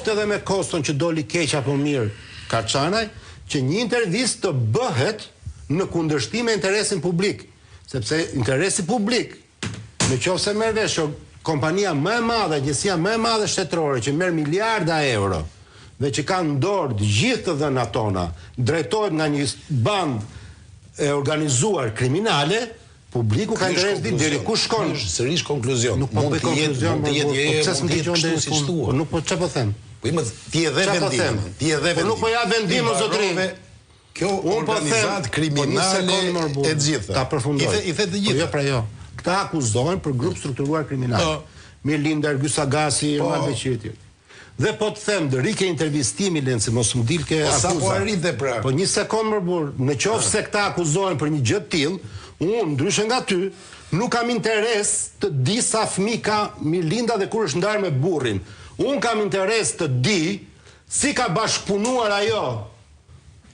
Qoftë edhe me koston që doli keq apo mirë Karçanaj, që një intervistë të bëhet në kundërshtim me interesin publik, sepse interesi publik, në qoftë se merr vesh që kompania më e madhe, agjencia më e madhe shtetërore që merr miliarda euro dhe që ka në dorë të gjithë të dhënat tona, drejtohet nga një bandë e organizuar kriminale, Publiku ka interes të di deri ku shkon. Ky është sërish konkluzion. Nuk po Mund bëj të jetë, konkluzion, mund të mor jetë, burrë, jo, po jo, pse mund s'më të jetë dëgjon kështu deri në siç fund? thua. Po nuk po çfarë po them? Po ima ti e dhe Çfarë po vendimin. them? Ti e dhe Po nuk po vendimin. jap Ti vendim o zotëri. mbarove kjo Unë po them, organizatë po një kriminale sekondë mor e burrë, gjitha. ta përfundoj. I the i the të Po gjitha. jo pra jo. Këta akuzohen për grup strukturuar kriminal. Po. Mirlinda, Ergys Agasi, Po. Ermal Beqiri etj. Dhe po të them, deri ke intervistimi Lenci, mos më dil ke Po sa akuza. po arrite pra? Po një sekond mor burr, në qoftë se këta akuzohen për një gjë të tillë, unë ndryshe nga ty, nuk kam interes të di sa fëmijë ka Mirlinda dhe kur është ndarë me burrin. Unë kam interes të di si ka bashkëpunuar ajo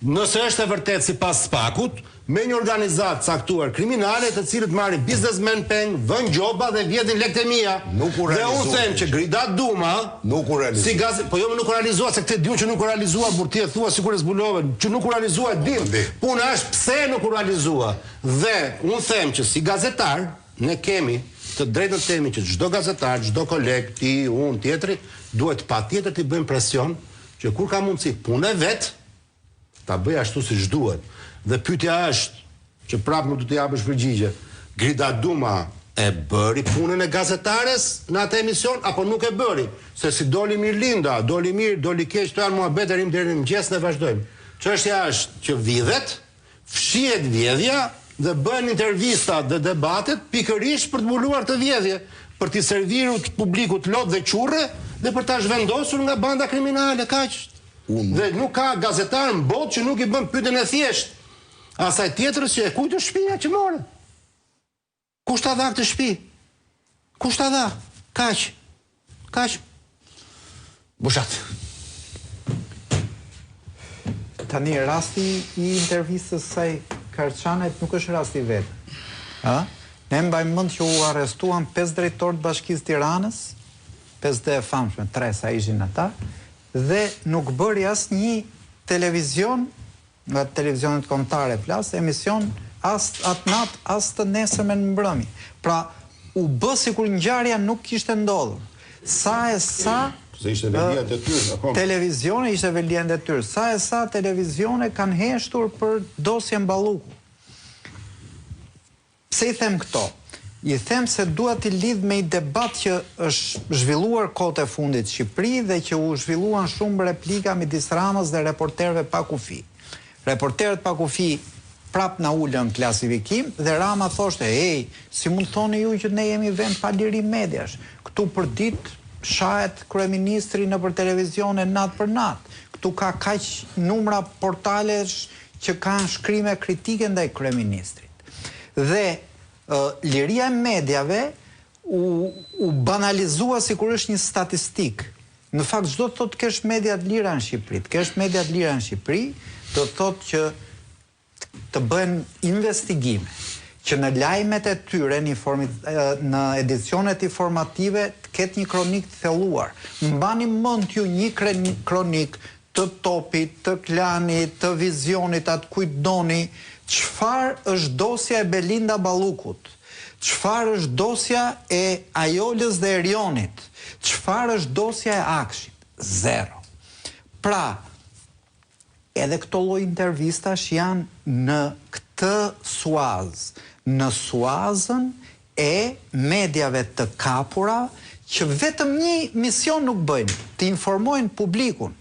Nëse është e vërtetë sipas SPAK-ut, me një organizatë caktuar kriminale, të cilët marrin biznesmen peng, vënë gjoba dhe vjedhin lekët e mia. Nuk u Dhe unë realizua them që Grida Duma, Nuk u realizua. Si gaz, po jo më nuk u realizua se këtë diun që nuk u realizua, burr ti e thua sikur e zbulove, që nuk u realizua e dim. Po, Puna është pse nuk u realizua. Dhe unë them që si gazetar ne kemi të drejtën të themi që çdo gazetar, çdo koleg, ti, unë, tjetri, duhet patjetër t'i bëjmë presion që kur ka mundësi punë e vet, ta bëj ashtu siç duhet. Dhe pyetja është, që prapë nuk do të japësh përgjigje, Grida Duma e bëri punën e gazetares në atë emision apo nuk e bëri? Se si doli Mirlinda, doli mirë, doli keq, këto janë muhabete rrim deri në mëngjes ne vazhdojmë. Çështja është që vidhet, fshihet vjedhja dhe bëhen intervistat dhe debatet pikërisht për të mbuluar këtë vjedhje, për t'i servirur publikut lot dhe qurre dhe për ta zhvendosur nga banda kriminale, kaq. Dhe nuk ka gazetar në botë që nuk i bën pyetjen e thjeshtë asaj tjetrës që e kujt është shtëpia që more. Kush ta dha këtë shtëpi? Kush ta dha? Kaq. Kaq. Bushat. Tani rasti i intervistës saj Karçanajt nuk është rasti i vetëm. Ë? Ne mbajmë mend që u arrestuan 5 drejtorë të Bashkisë Tiranës, 5D e famshme, 3 sa ishin ata, dhe nuk bëri asnjë televizion nga televizionet kombëtare flas, emision as atë natë, as të nesërmen në mbrëmje. Pra, u bë sikur ngjarja nuk kishte ndodhur. Sa e sa Se ishte Veliaj në detyrë, akoma. Televizione ishte Veliaj në detyrë. Sa e sa televizione kanë heshtur për dosjen Balluku. Pse i them këto? I them se dua t'i lidh me një debat që është zhvilluar kohët e fundit në Shqipëri dhe që u zhvilluan shumë replika midis Ramës dhe Reporterëve pa Kufi. Reporterët pa Kufi prapë na ulën klasifikim dhe Rama thoshte, Ej, si mund thoni ju që ne jemi vend pa liri mediash? Këtu përditë shahet kryeministri nëpër televizione natë për natë. Këtu ka kaq numra portalesh që kanë shkrime kritike ndaj kryeministrit. Dhe liria e mediave u u banalizua sikur është një statistikë. Në fakt ç'do të thotë të kesh media të lira në Shqipëri? Të kesh media të lira në Shqipëri do të thotë që të bëhen investigime, që në lajmet e tyre, në informi, në edicionet informative të ketë një kronikë të thelluar. Mbani mend ju një kronikë të Topit, të Klanit, të Vizionit, a të kujt doni, çfarë është dosja e Belinda Ballukut, çfarë është dosja e Ajolës dhe Erionit, çfarë është dosja e AKSHI-t? Zero. Pra, edhe këto lloj intervistash janë në këtë suazë, në suazën e mediave të kapura që vetëm një mision nuk bëjnë, të informojnë publikun.